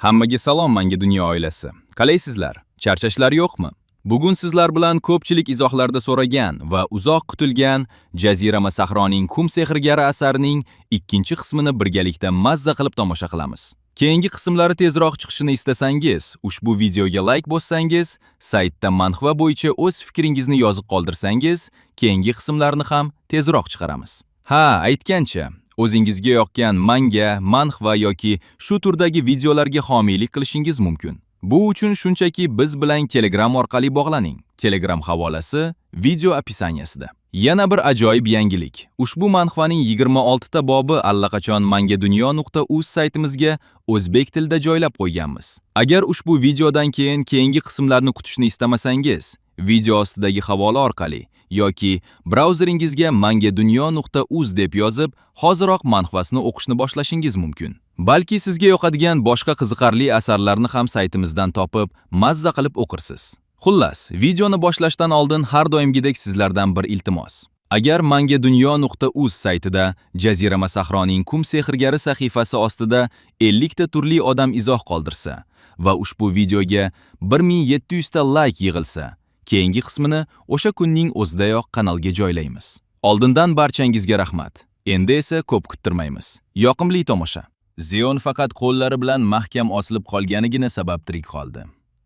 Hammaga salom, Manga Dunyo oilasi. Qalaysizlar? Charchashlar yo'qmi? Bugun sizlar bilan ko'pchilik izohlarda so'ragan va uzoq kutilgan Jazirama sahroning qum sehrgari asarining ikkinchi qismini birgalikda mazza qilib tomosha qilamiz. Keyingi qismlari tezroq chiqishini istasangiz, ushbu videoga like bossangiz, saytda manhva bo'yicha o'z fikringizni yozib qoldirsangiz, keyingi qismlarni ham tezroq chiqaramiz. Ha, aytgancha, o'zingizga yoqqan manga, manhva yoki shu turdagi videolarga homiylik qilishingiz mumkin. Bu uchun shunchaki biz bilan Telegram orqali bog'laning. Telegram havolasi video описание sida. Yana bir ajoyib yangilik. Ushbu manhvaning 26 ta bobi allaqachon mangadunyo.uz saytimizga o'zbek tilida joylab qo'yganmiz. Agar ushbu videodan keyin keyingi qismlarni kutishni istamasangiz, video ostidagi havola orqali yoki brauzeringizga mangadunyo.uz deb yozib, hoziroq manhvasini o'qishni boshlashingiz mumkin. Balki sizga yoqadigan boshqa qiziqarli asarlarni ham saytimizdan topib, mazza qilib o'qirsiz. Xullas, videoni boshlashdan oldin har doimgidek sizlardan bir iltimos. Agar mangadunyo.uz saytida Jazirama sahroning qum sehrgari sahifasi ostida 50 ta turli odam izoh qoldirsa va ushbu videoga 1700 ta like yig'ilsa, keyingi qismini o'sha kunning o'zidayoq kanalga joylaymiz. Oldindan barchangizga rahmat. Endi esa ko'p kuttirmaymiz. Yoqimli tomosha. Ziyon faqat qo'llari bilan mahkam osilib qolganigina sabab tirik qoldi.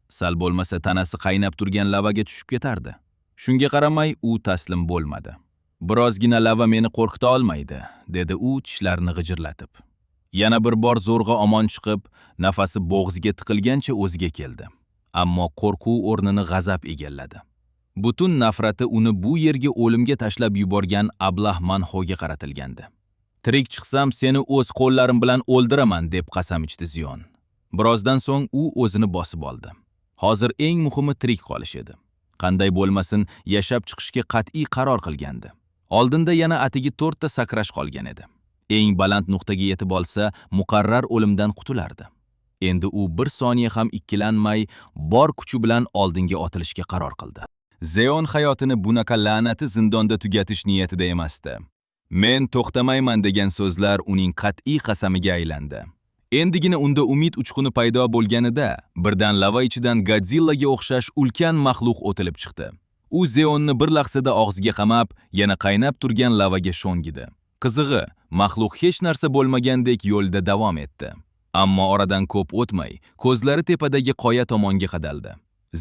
Sal bo'lmasa tanasi qaynab turgan lavaga tushib ketardi. Shunga qaramay u taslim bo'lmadi. "Birozgina lava meni qo'rqita olmaydi", dedi u tishlarini g'ijirlatib. Yana bir bor zo'rg'a omon chiqib, nafasi bo'g'ziga tiqilgancha o'ziga keldi. Ammo qo'rquv o'rnini g'azab egalladi. Butun nafrati uni bu yerga o'limga tashlab yuborgan ablah Manhoga qaratilgandi. "Tirik chiqsam, seni o'z qo'llarim bilan o'ldiraman", deb qasam ichdi Ziyon. Birozdan so'ng u o'zini bosib oldi. Hozir eng muhimi tirik qolish edi. Qanday bo'lmasin, yashab chiqishga qat'iy qaror qilgandi. Oldinda yana atigi 4 ta sakrash qolgan edi. Eng baland nuqtaga yetib olsa, muqarrar o'limdan qutulardi. Endi u bir soniya ham ikkilanmay, bor kuchi bilan oldinga otilishga qaror qildi. Zeon hayotini bunaqa la'nati zindonda tugatish niyatida emasdi. "Men to'xtamayman" degan so'zlar uning qat'iy qasamiga aylandi. Endigina unda umid uchquni paydo bo'lganida, birdan lava ichidan Godzillaga o'xshash ulkan maxluq otilib chiqdi. U Zeonni bir lahzada og'ziga qamab, yana qaynab turgan lavaga sho'ngidi. Qizig'i, maxluq hech narsa bo'lmagandek yo'lda davom etdi. Ammo oradan ko'p o'tmay, ko'zlari tepadagi qoya tomonga qadaldi.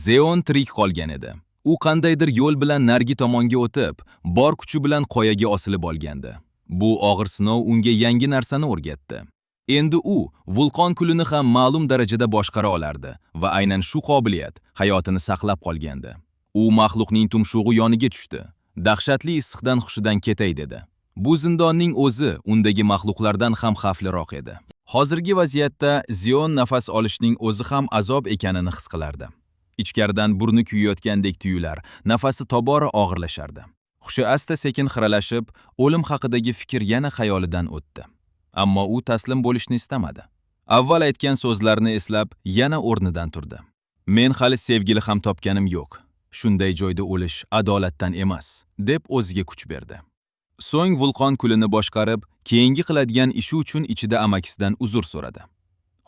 Zeon tirik qolgan edi. U qandaydir yo'l bilan narigi tomonga o'tib, bor kuchi bilan qoyaga osilib olgandi. Bu og'ir sinov unga yangi narsani o'rgatdi. Endi u vulqon kulini ham ma'lum darajada boshqara olardi va aynan shu qobiliyat hayotini saqlab qolgandi. U maxluqning tumshug'i yoniga tushdi. Dahshatli issiqdan hushidan ketay dedi. Bu zindonning o'zi undagi maxluqlardan ham xavfliroq edi. Hozirgi vaziyatda Ziyon nafas olishning o'zi ham azob ekanini his qilardi. Ichkaridan burni kuyayotgandek tuyular, nafasi tobora og'irlashardi. Hushi asta-sekin xiralashib, o'lim haqidagi fikr yana xayolidan o'tdi. Ammo u taslim bo'lishni istamadi. Avval aytgan so'zlarini eslab, yana o'rnidan turdi. "Men hali sevgili ham topganim yo'q. Shunday joyda o'lish adolatdan emas", deb o'ziga kuch berdi. So'ng vulqon kulini boshqarib, keyingi qiladigan ishi uchun ichida amakisidan uzr so'radi.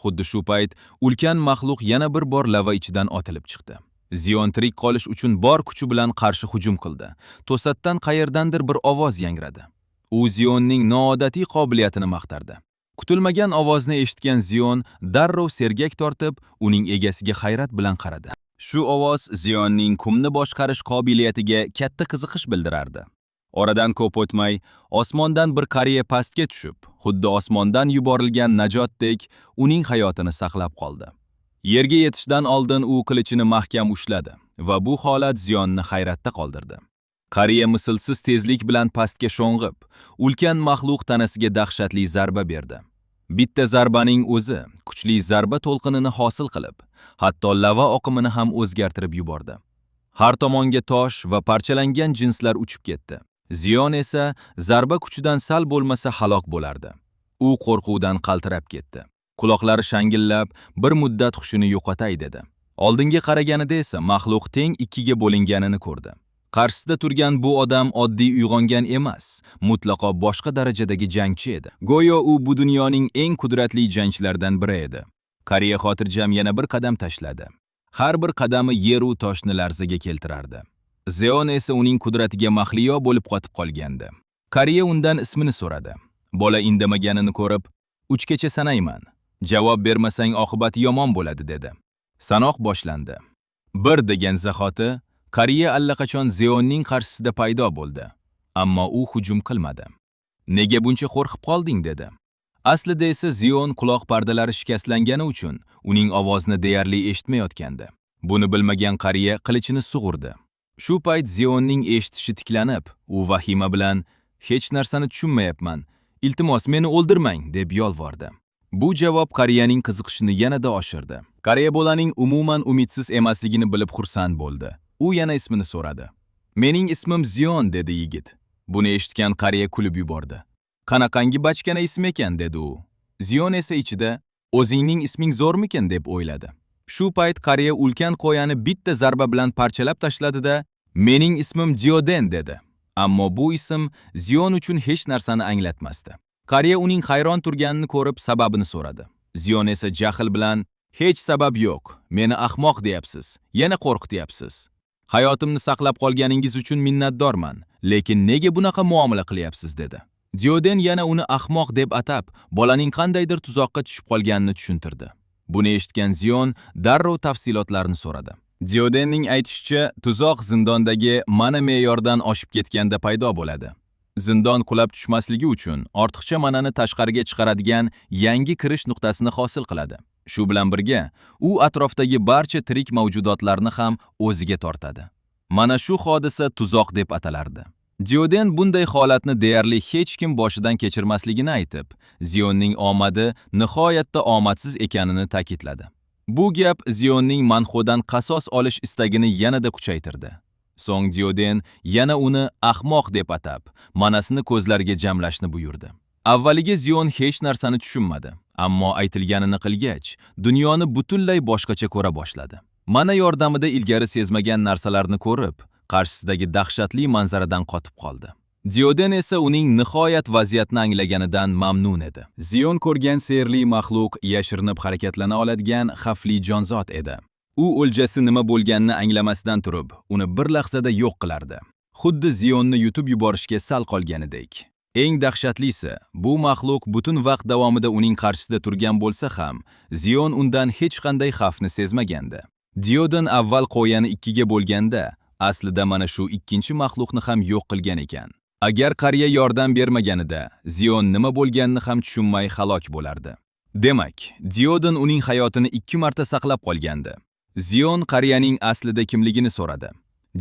Xuddi shu payt ulkan maxluq yana bir bor lava ichidan otilib chiqdi. Ziyon tirik qolish uchun bor kuchi bilan qarshi hujum qildi. To'satdan qayerdandir bir ovoz yangradi. U Ziyonning noodatiy qobiliyatini maqtardi. Kutilmagan ovozni eshitgan Ziyon darrov sergak tortib, uning egasiga hayrat bilan qaradi. Shu ovoz Ziyonning qumni boshqarish qobiliyatiga katta qiziqish bildirardi. Oradan ko'p o'tmay, osmondan bir qariya pastga tushib, xuddi osmondan yuborilgan najotdek uning hayotini saqlab qoldi. Yerga yetishdan oldin u qilichini mahkam ushladi va bu holat Ziyonni hayratda qoldirdi. Qariya mislsiz tezlik bilan pastga sho'ng'ib, ulkan maxluq tanasiga dahshatli zarba berdi. Bitta zarbaning o'zi kuchli zarba to'lqinini hosil qilib, hatto lava oqimini ham o'zgartirib yubordi. Har tomonga tosh va parchalangan jinslar uchib ketdi. Ziyon esa zarba kuchidan sal bo'lmasa halok bo'lardi. U qo'rquvdan qaltirab ketdi. Quloqlari shangillab, bir muddat hushini yo'qotay dedi. Oldinga qaraganida esa maxluq teng ikkiga bo'linganini ko'rdi. Qarshisida turgan bu odam oddiy uyg'ongan emas, mutlaqo boshqa darajadagi jangchi edi. Go'yo u bu dunyoning eng qudratli jangchilaridan biri edi. Qariya xotirjam yana bir qadam tashladi. Har bir qadami yeru toshni larzaga keltirardi. Zeon esa uning qudratiga mahliyo bo'lib qotib qolgandi. Qariya undan ismini so'radi. Bola indamaganini ko'rib, "Uchgacha sanayman. Javob bermasang oqibati yomon bo'ladi" dedi. Sanoq boshlandi. Bir degan zahoti qariya allaqachon Zeonning qarshisida paydo bo'ldi. Ammo u hujum qilmadi. "Nega buncha qo'rqib qolding?" dedi. Aslida esa Zion quloq pardalari shikastlangani uchun uning ovozini deyarli eshitmayotgandi. Buni bilmagan qariya qilichini sug'urdi. Shu payt Zionning eshitishi tiklanib, u vahima bilan "Hech narsani tushunmayapman. Iltimos, meni o'ldirmang" deb yolvordi. Bu javob qariyaning qiziqishini yanada oshirdi. Qariya bolaning umuman umidsiz emasligini bilib xursand bo'ldi. U yana ismini so'radi. "Mening ismim Zion" dedi yigit. Buni eshitgan qariya kulib yubordi. "Qanaqangi bachkana ism ekan" dedi u. Zion esa ichida "O'zingning isming zo'rmikin?" deb o'yladi. Shu payt qariya ulkan qo'yani bitta zarba bilan parchalab tashladi-da, "Mening ismim Dioden" dedi. Ammo bu ism Zion uchun hech narsani anglatmasdi. Qariya uning hayron turganini ko'rib sababini so'radi. Zion esa jahl bilan "Hech sabab yo'q. Meni ahmoq deyapsiz. Yana qo'rqityapsiz. Hayotimni saqlab qolganingiz uchun minnatdorman, lekin nega bunaqa muomala qilyapsiz?" dedi. Dioden yana uni ahmoq deb atab, bolaning qandaydir tuzoqqa tushib qolganini tushuntirdi. Buni eshitgan Zion darrov tafsilotlarni so'radi. Diodenning aytishicha, tuzoq zindondagi mana me'yordan oshib ketganda paydo bo'ladi. Zindon qulab tushmasligi uchun ortiqcha manani tashqariga chiqaradigan yangi kirish nuqtasini hosil qiladi. Shu bilan birga, u atrofdagi barcha tirik mavjudotlarni ham o'ziga tortadi. Mana shu hodisa tuzoq deb atalardi. Dioden bunday holatni deyarli hech kim boshidan kechirmasligini aytib, Zionning omadi nihoyatda omadsiz ekanini ta'kidladi. Bu gap Zionning Manxodan qasos olish istagini yanada kuchaytirdi. So'ng Dioden yana uni ahmoq deb atab, manasini ko'zlariga jamlashni buyurdi. Avvaliga Zion hech narsani tushunmadi, ammo aytilganini qilgach, dunyoni butunlay boshqacha ko'ra boshladi. Mana yordamida ilgari sezmagan narsalarni ko'rib, qarshisidagi dahshatli manzaradan qotib qoldi. Dioden esa uning nihoyat vaziyatni anglaganidan mamnun edi. Zion ko'rgan sehrli maxluq yashirinib harakatlana oladigan xavfli jonzot edi. U o'ljasi nima bo'lganini anglamasdan turib, uni bir lahzada yo'q qilardi. Xuddi Zionni yutib yuborishga sal qolganidek. Eng dahshatlisi, bu maxluq butun vaqt davomida uning qarshisida turgan bo'lsa ham, Zion undan hech qanday xavfni sezmagandi. Dioden avval qo'yani ikkiga bo'lganda, aslida mana shu ikkinchi maxluqni ham yo'q qilgan ekan. Agar qariya yordam bermaganida, Zion nima bo'lganini ham tushunmay halok bo'lardi. Demak, Dioden uning hayotini 2 marta saqlab qolgandi. Zion qariyaning aslida kimligini so'radi.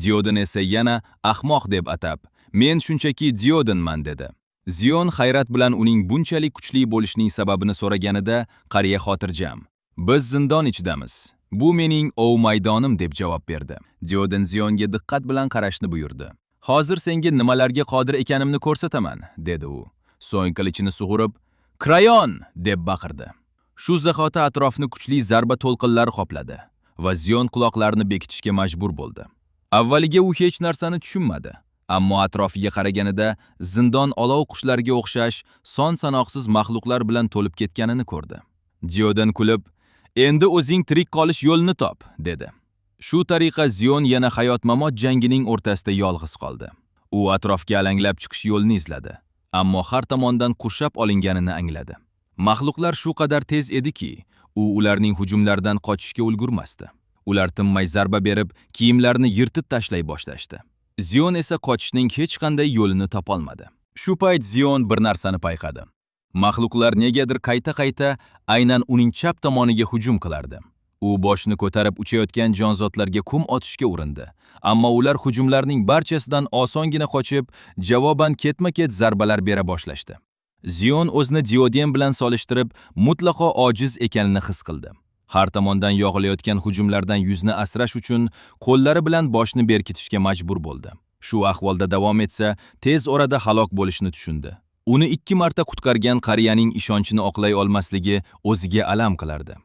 Dioden esa yana ahmoq deb atab, "Men shunchaki Diodenman" dedi. Zion hayrat bilan uning bunchalik kuchli bo'lishining sababini so'raganida, qariya xotirjam, "Biz zindon ichidamiz. Bu mening ov maydonim" deb javob berdi. Dioden Zionga diqqat bilan qarashni buyurdi. "Hozir senga nimalarga qodir ekanimni ko'rsataman" dedi u. So'ng qilichini sug'urib, "Krayon!" deb baqirdi. Shu zahoti atrofni kuchli zarba to'lqinlari qopladi va Zion quloqlarini bekitishga majbur bo'ldi. Avvaliga u hech narsani tushunmadi, ammo atrofiga qaraganida zindon olov qushlariga o'xshash son-sanoqsiz maxluqlar bilan to'lib ketganini ko'rdi. Dioden kulib, "Endi o'zing tirik qolish yo'lini top" dedi. Shu tariqa Zion yana hayot-mamot jangining o'rtasida yolg'iz qoldi. U atrofga alanglab chiqish yo'lini izladi, ammo har tomondan qurshab olinganini angladi. Maxluqlar shu qadar tez ediki, u ularning hujumlaridan qochishga ulgurmasdi. Ular tinmay zarba berib, kiyimlarini yirtib tashlay boshlashdi. Zion esa qochishning hech qanday yo'lini topolmadi. Shu payt Zion bir narsani payqadi. Maxluqlar negadir qayta-qayta aynan uning chap tomoniga hujum qilardi. U boshini ko'tarib uchayotgan jonzotlarga qum otishga urindi. Ammo ular hujumlarning barchasidan osongina qochib, javoban ketma-ket zarbalar bera boshlashdi. Zion o'zini Dioden bilan solishtirib, mutlaqo ojiz ekanini his qildi. Har tomondan yog'ilayotgan hujumlardan yuzni asrash uchun qo'llari bilan boshini berkitishga majbur bo'ldi. Shu ahvolda davom etsa, tez orada halok bo'lishini tushundi. Uni 2 marta qutqargan qariyaning ishonchini oqlay olmasligi o'ziga alam qilardi.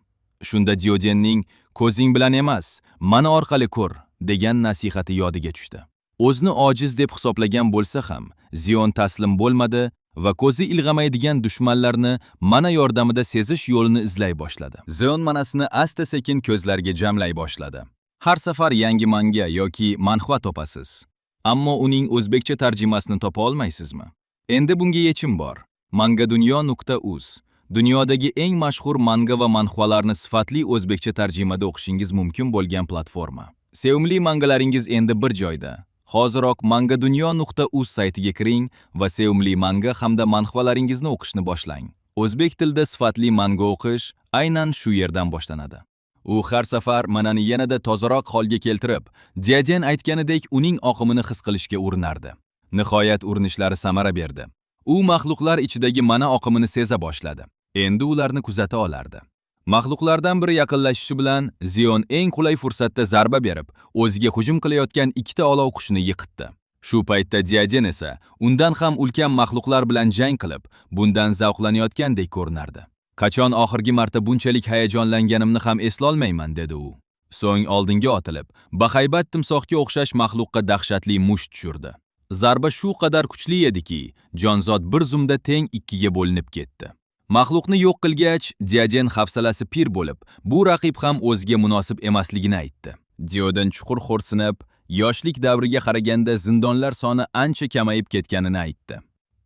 Shunda Diodenning "Ko'zing bilan emas, mana orqali ko'r" degan nasihati yodiga tushdi. O'zini ojiz deb hisoblagan bo'lsa ham, Zion taslim bo'lmadi Va ko'zi ilg'amaydigan dushmanlarni mana yordamida sezish yo'lini izlay boshladi. Zeon manasini asta-sekin ko'zlarga jamlay boshladi. Har safar yangi manga yoki manhua topasiz. Ammo uning o'zbekcha tarjimasini topa olmaysizmi? Endi bunga yechim bor. Mangadunyo.uz dunyodagi eng mashhur manga va manhwalarni sifatli o'zbekcha tarjimada o'qishingiz mumkin bo'lgan platforma. Sevimli mangalaringiz endi bir joyda. Hoziroq mangadunyo.uz saytiga kiring va sevimli manga hamda manhwalaringizni o'qishni boshlang. O'zbek tilida sifatli manga o'qish aynan shu yerdan boshlanadi. U har safar manani yanada tozaroq holga keltirib, Diaden aytganidek uning oqimini his qilishga urinardi. Nihoyat urinishlari samara berdi. U maxluqlar ichidagi mana oqimini seza boshladi. Endi ularni kuzata olardi. Maxluqlardan biri yaqinlashishi bilan Zion eng qulay fursatda zarba berib, o'ziga hujum qilayotgan ikkita olov qushini yiqitdi. Shu paytda Diaden esa undan ham ulkan maxluqlar bilan jang qilib, bundan zavqlanayotgandek ko'rinardi. Qachon oxirgi marta bunchalik hayajonlanganimni ham eslolmayman, dedi u. So'ng oldinga otilib, bahaybat timsohga o'xshash maxluqqa dahshatli musht tushirdi. Zarba shu qadar kuchli ediki, jonzot bir zumda teng ikkiga bo'linib ketdi. Maxluqni yo'q qilgach, Diaden hafsalasi pir bo'lib, bu raqib ham o'ziga munosib emasligini aytdi. Dioden chuqur xo'rsinib, yoshlik davriga qaraganda zindonlar soni ancha kamayib ketganini aytdi.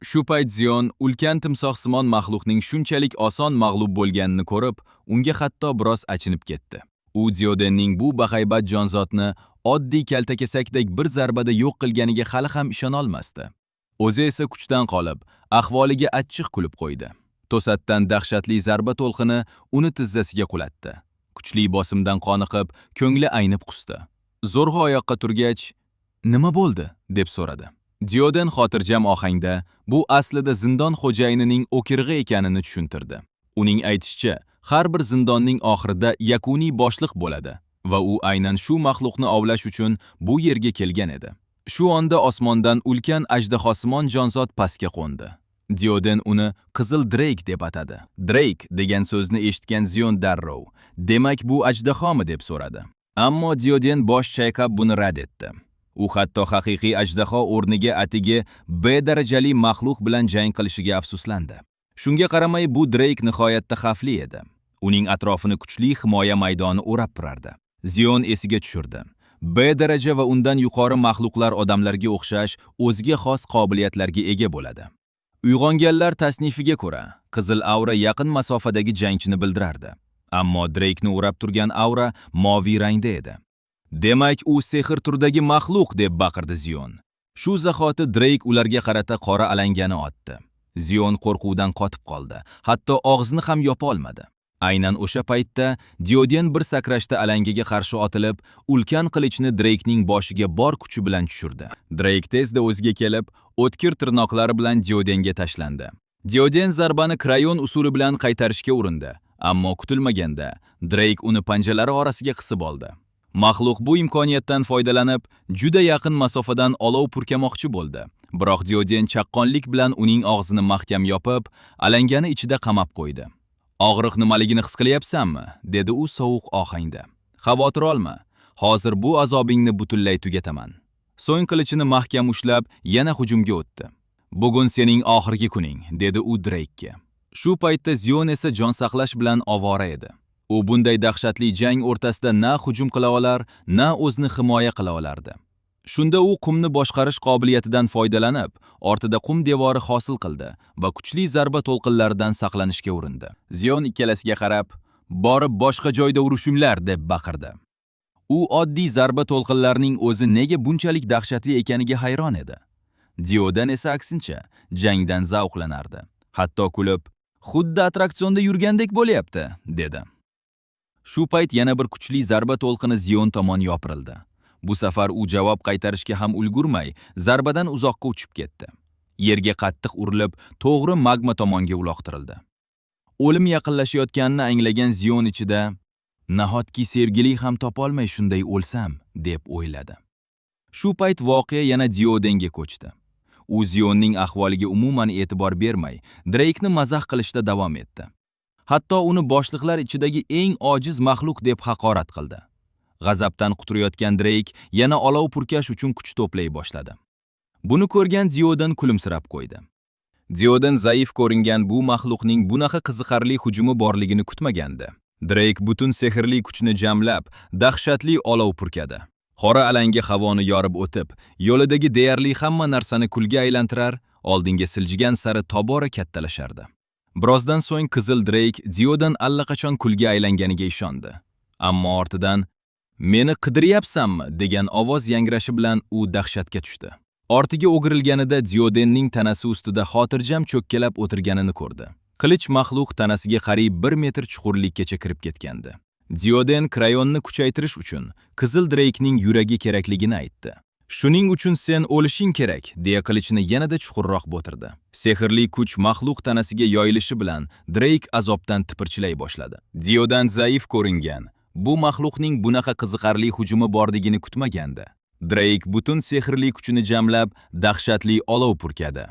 Shu payt Zion ulkan timsohsimon maxluqning shunchalik oson mag'lub bo'lganini ko'rib, unga hatto biroz achinib ketdi. U Diodenning bu bahaybat jonzotni oddiy kaltakesakdek bir zarbada yo'q qilganiga hali ham ishona olmasdi. O'zi esa kuchdan qolib, ahvoliga achchiq kulib qo'ydi. To'satdan dahshatli zarba to'lqini uni tizzasiga qulatdi. Kuchli bosimdan qoniqib, ko'ngli aynib qusdi. Zo'rg'a oyoqqa turgach, "Nima bo'ldi?" deb so'radi. Dioden xotirjam ohangda bu aslida zindon xo'jayinining o'kirig'i ekanini tushuntirdi. Uning aytishicha, har bir zindonning oxirida yakuniy boshliq bo'ladi va u aynan shu maxluqni ovlash uchun bu yerga kelgan edi. Shu onda osmondan ulkan ajdahosimon jonzot pastga qo'ndi. Dioden uni Qizil Drake deb atadi. Drake degan so'zni eshitgan Zion darrov, "Demak bu ajdahomi?" deb so'radi. Ammo Dioden bosh chayqab buni rad etdi. U hatto haqiqiy ajdaho o'rniga atigi B darajali maxluq bilan jang qilishiga afsuslandi. Shunga qaramay bu Drake nihoyatda xavfli edi. Uning atrofini kuchli himoya maydoni o'rab turardi. Zion esiga tushirdi. B daraja va undan yuqori maxluqlar odamlarga o'xshash o'ziga xos qobiliyatlarga ega bo'ladi. Uyg'onganlar tasnifiga ko'ra, qizil aura yaqin masofadagi jangchini bildirardi. Ammo Drake'ni o'rab turgan aura moviy rangda edi. Demak, u sehr turidagi maxluq, deb baqirdi Zion. Shu zahoti Drake ularga qarata qora alangani otdi. Zion qo'rquvdan qotib qoldi. Hatto og'zini ham yopa olmadi. Aynan o'sha paytda Dioden bir sakrashda alangaga qarshi otilib, ulkan qilichni Drakening boshiga bor kuchi bilan tushirdi. Drake tezda o'ziga kelib, o'tkir tirnoqlari bilan Diodenga tashlandi. Dioden zarbani krayon usuli bilan qaytarishga urindi, ammo kutilmaganda Drake uni panjalari orasiga qisib oldi. Maxluq bu imkoniyatdan foydalanib, juda yaqin masofadan olov purkamoqchi bo'ldi. Biroq Dioden chaqqonlik bilan uning og'zini mahkam yopib, alangani ichida qamab qo'ydi. "Og'riq nimaligini his qilyapsanmi?" dedi u sovuq ohangda. "Xavotir olma. Hozir bu azobingni butunlay tugataman." So'ng qilichini mahkam ushlab, yana hujumga o'tdi. "Bugun sening oxirgi kuning", dedi u Drake'ga. Shu paytda Zion esa jon saqlash bilan ovora edi. U bunday dahshatli jang o'rtasida na hujum qila olar, na o'zini himoya qila olardi. Shunda u qumni boshqarish qobiliyatidan foydalanib, ortida qum devori hosil qildi va kuchli zarba to'lqinlaridan saqlanishga urindi. Zion ikkalasiga qarab, "Borib boshqa joyda urushinglar", deb baqirdi. U oddiy zarba to'lqinlarining o'zi nega bunchalik dahshatli ekaniga hayron edi. Diodan esa aksincha jangdan zavqlanardi. Hatto kulib, "Xuddi attraksionda yurgandek bo'lyapti", dedi. Shu payt yana bir kuchli zarba to'lqini Zion tomon yopirildi. Bu safar u javob qaytarishga ham ulgurmay, zarbadan uzoqqa uchib ketdi. Yerga qattiq urilib, to'g'ri magma tomonga uloqtirildi. O'lim yaqinlashayotganini anglagan Zion ichida, "Nahotki sevgili ham topolmay shunday o'lsam", deb o'yladi. Shu payt voqea yana Diodenga ko'chdi. U Zionning ahvoliga umuman e'tibor bermay, Drake'ni mazax qilishda davom etdi. Hatto uni boshliqlar ichidagi eng ojiz maxluq deb haqorat qildi. G'azabdan quturayotgan Drake yana olov purkash uchun kuch to'play boshladi. Buni ko'rgan Dioden kulimsirab qo'ydi. Dioden zaif ko'ringan bu maxluqning bunaqa qiziqarli hujumi borligini kutmagandi. Dreyk butun sehrli kuchini jamlab, dahshatli olov purkadi. Qora alanga havoni yorib o'tib, yo'lidagi deyarli hamma narsani kulga aylantirar, oldinga siljigan sari tobora kattalashardi. Birozdan so'ng qizil Dreyk Diodan allaqachon kulga aylanganiga ishondi. Ammo ortidan "Meni qidiryapsanmi?" degan ovoz yangrashi bilan u dahshatga tushdi. Ortiga o'girilganida Diodenning tanasi ustida xotirjam cho'kkalab o'tirganini ko'rdi. Qilich maxluq tanasiga qariyb 1 metr chuqurlikkacha kirib ketgandi. Dioden krayonni kuchaytirish uchun qizil Dreykning yuragi kerakligini aytdi. "Shuning uchun sen o'lishing kerak", deya qilichni yanada chuqurroq bo'tirdi. Sehrli kuch maxluq tanasiga yoyilishi bilan Dreyk azobdan tipirchilay boshladi. Diodan zaif ko'ringan bu maxluqning bunaqa qiziqarli hujumi borligini kutmagandi. Dreyk butun sehrli kuchini jamlab, dahshatli olov purkadi.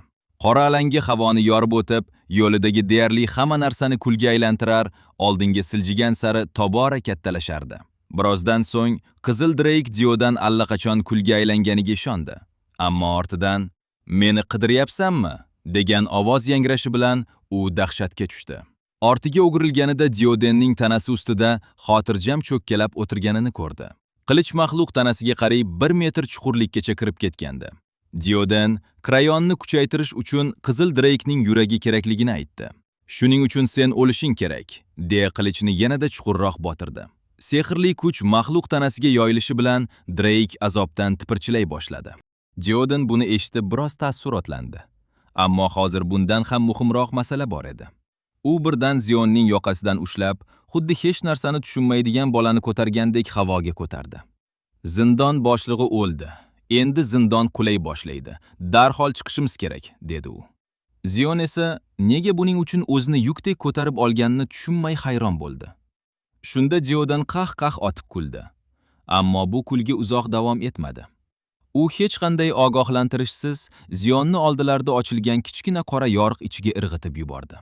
Qora alanga havoni yorib o'tib, yo'lidagi deyarli hamma narsani kulga aylantirar, oldinga siljigan sari tobora kattalashardi. Birozdan so'ng qizil Dreyk Diodan allaqachon kulga aylanganiga ishondi. Ammo ortidan "Meni qidiryapsanmi?" degan ovoz yangrashi bilan u dahshatga tushdi. Ortiga o'girilganida Diodenning tanasi ustida xotirjam cho'kkalab o'tirganini ko'rdi. Qilich maxluq tanasiga qariyb 1 metr chuqurlikkacha kirib ketgandi. Dioden krayonni kuchaytirish uchun qizil Dreykning yuragi kerakligini aytdi. "Shuning uchun sen o'lishing kerak", deya qilichni yanada chuqurroq botirdi. Sehrli kuch maxluq tanasiga yoyilishi bilan Dreyk azobdan tipirchilay boshladi. Dioden buni eshitib biroz taassurotlandi. Ammo hozir bundan ham muhimroq masala bor edi. U birdan Zionning yoqasidan ushlab, xuddi hech narsani tushunmaydigan bolani ko'targandek havoga ko'tardi. "Zindon boshlig'i o'ldi. Endi zindon qulay boshlaydi. Darhol chiqishimiz kerak", dedi u. Zion esa nega buning uchun o'zini yukdek ko'tarib olganini tushunmay hayron bo'ldi. Shunda Diodan qah-qah otib kuldi. Ammo bu kulgi uzoq davom etmadi. U hech qanday ogohlantirishsiz Zionni oldilarida ochilgan kichkina qora yoriq ichiga irg'itib yubordi.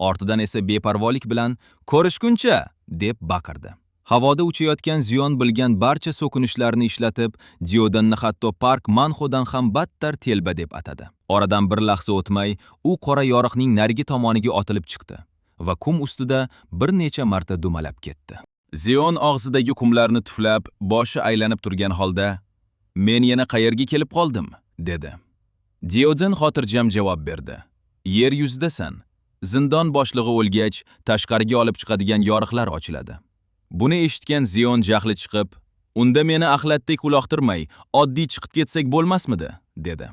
Ortidan esa beparvolik bilan "Ko'rishguncha!" deb baqirdi. Havoda uchayotgan Zion bilgan barcha so'kinishlarni ishlatib, Diodanni hatto Park Manxodan ham battar telba deb atadi. Oradan bir lahza o'tmay, u qora yoriqning narigi tomoniga otilib chiqdi va qum ustida bir necha marta dumalab ketdi. Zion og'zidagi qumlarni tuflab, boshi aylanib turgan holda, "Men yana qayerga kelib qoldim?" dedi. Dioden xotirjam javob berdi. "Yer yuzidasan. Zindon boshlig'i o'lgach, tashqariga olib chiqadigan yoriqlar ochiladi." Buni eshitgan Zion jahli chiqib, "Unda meni axlatdek uloqtirmay, oddiy chiqib ketsak bo'lmasmidi?" dedi.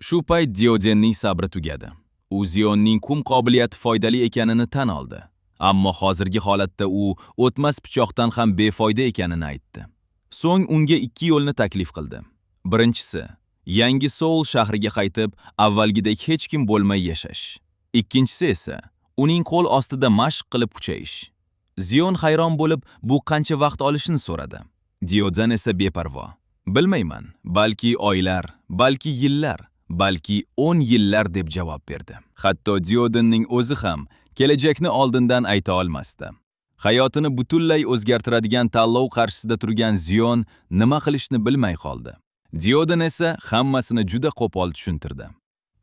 Shu payt Diodenning sabri tugadi. U Zionning qum qobiliyati foydali ekanini tan oldi. Ammo hozirgi holatda u o'tmas pichoqdan ham befoyda ekanini aytdi. So'ng unga 2 yo'lni taklif qildi. Birinchisi, yangi Soul shahriga qaytib, avvalgidek hech kim bo'lmay yashash. Ikkinchisi esa, uning qo'l ostida mashq qilib kuchayish. Zion hayron bo'lib, bu qancha vaqt olishini so'radi. Dioden esa beparvo: "Bilmayman, balki oylar, balki yillar, balki 10 yillar" deb javob berdi. Hatto Diodenning o'zi ham kelajakni oldindan ayta olmasdi. Hayotini butunlay o'zgartiradigan tanlov qarshisida turgan Zion nima qilishni bilmay qoldi. Dioden esa hammasini juda qo'pol tushuntirdi.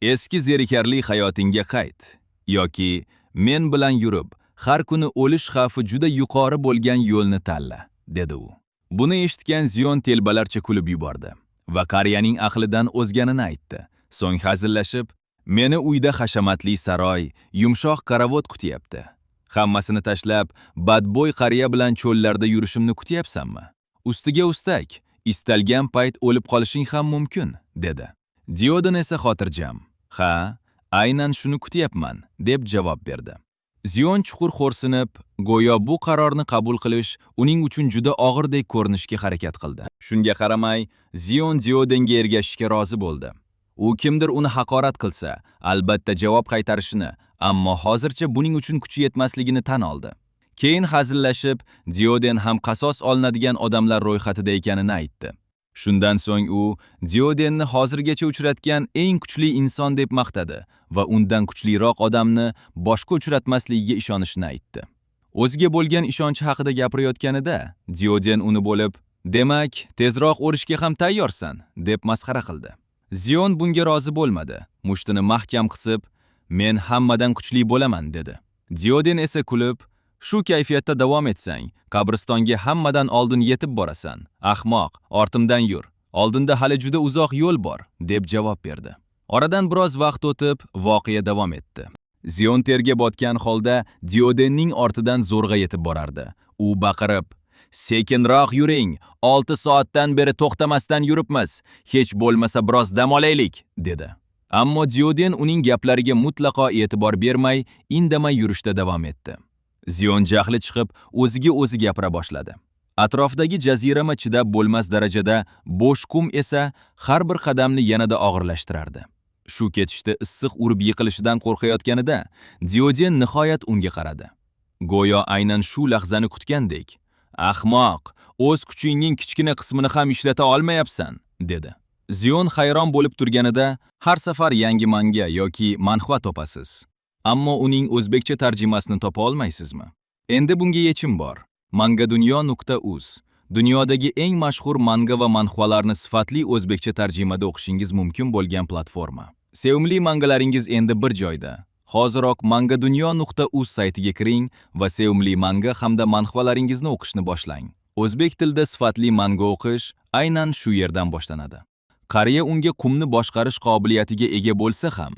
"Eski zerikarli hayotingga qayt yoki men bilan yurib, har kuni o'lish xavfi juda yuqori bo'lgan yo'lni tanla", dedi u. Buni eshitgan Zion telbalarcha kulib yubordi va qariyaning aqlidan o'zganini aytdi. So'ng hazillashib, "Meni uyda hashamatli saroy, yumshoq karavot kutyapti. Hammasini tashlab, badbo'y qariya bilan cho'llarda yurishimni kutyapsanmi? Ustiga ustak, istalgan payt o'lib qolishing ham mumkin", dedi. Dioden esa xotirjam, "Ha, aynan shuni kutyapman", deb javob berdi. Zion chuqur xo'rsinib, go'yo bu qarorni qabul qilish uning uchun juda og'irdek ko'rinishga harakat qildi. Shunga qaramay, Zion Diodenga ergashishga rozi bo'ldi. U kimdir uni haqorat qilsa, albatta javob qaytarishini, ammo hozircha buning uchun kuchi yetmasligini tan oldi. Keyin hazillashib, Dioden ham qasos olinadigan odamlar ro'yxatida ekanini aytdi. Shundan so'ng u Diodenni hozirgacha uchratgan eng kuchli inson deb maqtadi va undan kuchliroq odamni boshqa uchratmasligiga ishonishini aytdi. O'ziga bo'lgan ishonchi haqida gapirayotganida Dioden uni bo'lib, "Demak, tezroq o'lishga ham tayyorsan", deb masxara qildi. Zion bunga rozi bo'lmadi. Mushtini mahkam qisib, "Men hammadan kuchli bo'laman", dedi. Dioden esa kulib, "Shu kayfiyatda davom etsang, qabristonga hammadan oldin yetib borasan. Ahmoq, ortimdan yur. Oldinda hali juda uzoq yo'l bor", deb javob berdi. Oradan biroz vaqt o'tib, voqea davom etdi. Ziyon terga botgan holda Diodenning ortidan zo'rg'a yetib borardi. U baqirib, "Sekinroq yuring, 6 soatdan beri to'xtamasdan yuribmiz. Hech bo'lmasa biroz dam olaylik", dedi. Ammo Dioden uning gaplariga mutlaqo e'tibor bermay, indamay yurishda davom etdi. Ziyon jahli chiqib, o'ziga o'zi gapira boshladi. Atrofdagi jazirama chidab bo'lmas darajada bo'sh qum esa har bir qadamni yanada og'irlashtirardi. Shu ketishda issiq urib yiqilishidan qo'rqayotganida Dioden nihoyat unga qaradi. Go'yo aynan shu lahzani kutgandek, "Ahmoq, o'z kuchingning kichkina qismini ham ishlata olmayapsan", dedi. Ziyon hayron bo'lib turganida har safar yangi manga yoki manhwa topasiz. Ammo uning o'zbekcha tarjimasini topa olmaysizmi? Endi bunga yechim bor. Mangadunyo.uz dunyodagi eng mashhur manga va manhwalarni sifatli o'zbekcha tarjimada o'qishingiz mumkin bo'lgan platforma. Sevimli mangalaringiz endi bir joyda. Hoziroq mangadunyo.uz saytiga kiring va sevimli manga hamda manhwalaringizni o'qishni boshlang. O'zbek tilida sifatli manga o'qish aynan shu yerdan boshlanadi. Qariya unga qumni boshqarish qobiliyatiga ega bo'lsa ham,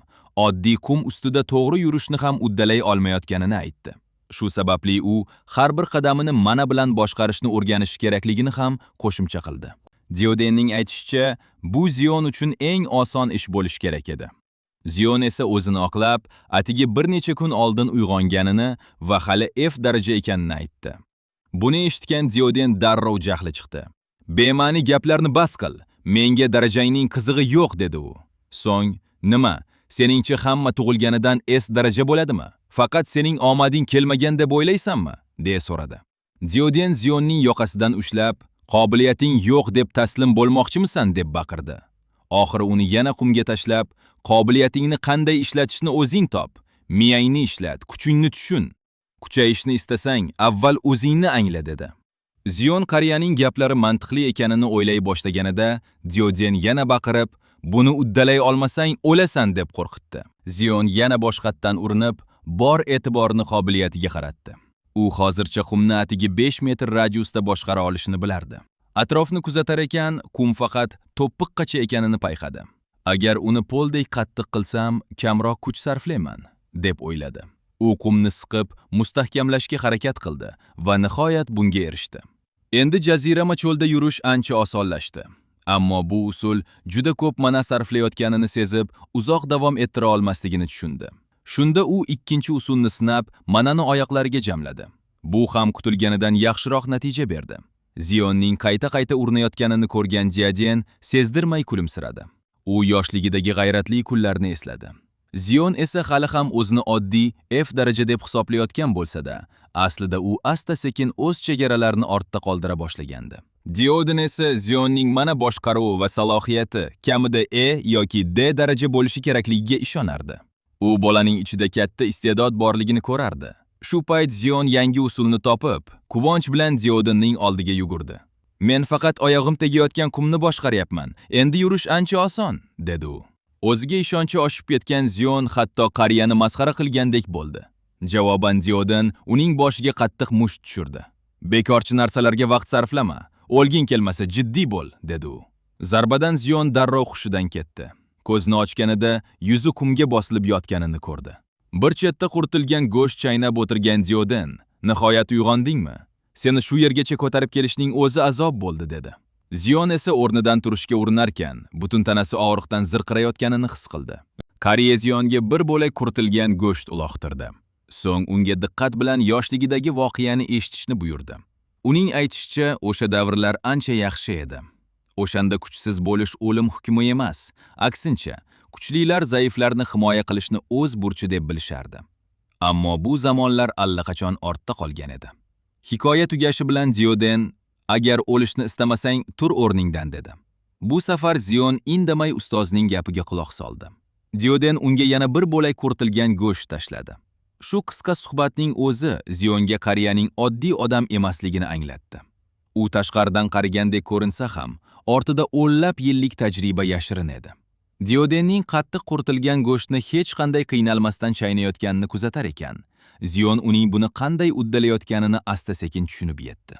oddiy qum ustida to'g'ri yurishni ham uddalay olmayotganini aytdi. Shu sababli u har bir qadamini mana bilan boshqarishni o'rganishi kerakligini ham qo'shimcha qildi. Diodenning aytishicha, bu Ziyon uchun eng oson ish bo'lishi kerak edi. Ziyon esa o'zini oqlab, atigi bir necha kun oldin uyg'onganini va hali F daraja ekanini aytdi. Buni eshitgan Dioden darrov jahli chiqdi. "Bema'ni gaplarni bas qil, menga darajangning qizig'i yo'q", dedi u. So'ng, "Nima, seningcha hamma tug'ilganidan S daraja bo'ladimi? Faqat sening omading kelmagan deb o'ylaysanmi?" deya so'radi. Dioden Ziyonning yoqasidan ushlab, "Qobiliyating yo'q deb taslim bo'lmoqchimisan?" deb baqirdi. Oxiri uni yana qumga tashlab, "Qobiliyatingni qanday ishlatishni o'zing top. Miyangni ishlat, kuchingni tushun. Kuchayishni istasang, avval o'zingni angla", dedi. Ziyon qariyaning gaplari mantiqli ekanini o'ylay boshlaganida, Dioden yana baqirib, "Buni uddalay olmasang, o'lasan", deb qo'rqitdi. Ziyon yana boshqatdan urinib, bor e'tiborini qobiliyatiga qaratdi. U hozircha qumni atigi 5 metr radiusda boshqara olishini bilardi. Atrofni kuzatar ekan, qum faqat to'ppiqqacha ekanini payqadi. Agar uni poldek qattiq qilsam, kamroq kuch sarflayman, deb o'yladi. U qumni siqib, mustahkamlashga harakat qildi va nihoyat bunga erishdi. Endi jazirama cho'lda yurish ancha osonlashdi. Ammo bu usul juda ko'p mana sarflayotganini sezib, uzoq davom ettira olmasligini tushundi. Shunda u ikkinchi usulni sinab, manani oyoqlariga jamladi. Bu ham kutilganidan yaxshiroq natija berdi. Ziyonning qayta-qayta urinayotganini ko'rgan Diaden sezdirmay kulimsiradi. U yoshligidagi g'ayratli kunlarni esladi. Ziyon esa hali ham o'zini oddiy F daraja deb hisoblayotgan bo'lsa-da, aslida u asta-sekin o'z chegaralarini ortda qoldira boshlagandi. Dioden esa Ziyonning mana boshqaruvi va salohiyati kamida E yoki D daraja bo'lishi kerakligiga ishonardi. U bolaning ichida katta iste'dod borligini ko'rardi. Shu payt Ziyon yangi usulni topib, quvonch bilan Diodenning oldiga yugurdi. "Men faqat oyog'im tegayotgan qumni boshqaryapman. Endi yurish ancha oson", dedi u. O'ziga ishonchi oshib ketgan Ziyon hatto qariyani masxara qilgandek bo'ldi. Javoban Dioden uning boshiga qattiq musht tushirdi. "Bekorchi narsalarga vaqt sarflama. O'lging kelmasa jiddiy bo'l", dedi u. Zarbadan Ziyon darrov hushidan ketdi. Ko'zini ochganida yuzi qumga bosilib yotganini ko'rdi. Bir chetda quritilgan go'sht chaynab o'tirgan Dioden, "Nihoyat uyg'ondingmi? Seni shu yergacha ko'tarib kelishning o'zi azob bo'ldi", dedi. Ziyon esa o'rnidan turishga urinarkan, butun tanasi og'riqdan zirqirayotganini his qildi. Qariya Ziyonga bir bo'lak quritilgan go'sht uloqtirdi. So'ng unga diqqat bilan yoshligidagi voqeani eshitishni buyurdi. Uning aytishicha, o'sha davrlar ancha yaxshi edi. O'shanda kuchsiz bo'lish o'lim hukmi emas, aksincha, kuchlilar zaiflarni himoya qilishni o'z burchi deb bilishardi. Ammo bu zamonlar allaqachon ortda qolgan edi. Hikoya tugashi bilan Dioden, "Agar o'lishni istamasang, tur o'rningdan", dedi. Bu safar Ziyon indamay ustozning gapiga quloq soldi. Dioden unga yana bir bo'lak quritilgan go'sht tashladi. Shu qisqa suhbatning o'zi Ziyonga qariyaning oddiy odam emasligini anglatdi. U tashqaridan qarigandek ko'rinsa ham, ortida o'nlab yillik tajriba yashirin edi. Diodenning qattiq quritilgan go'shtni hech qanday qiynalmasdan chaynayotganini kuzatar ekan, Ziyon uning buni qanday uddalayotganini asta-sekin tushunib yetdi.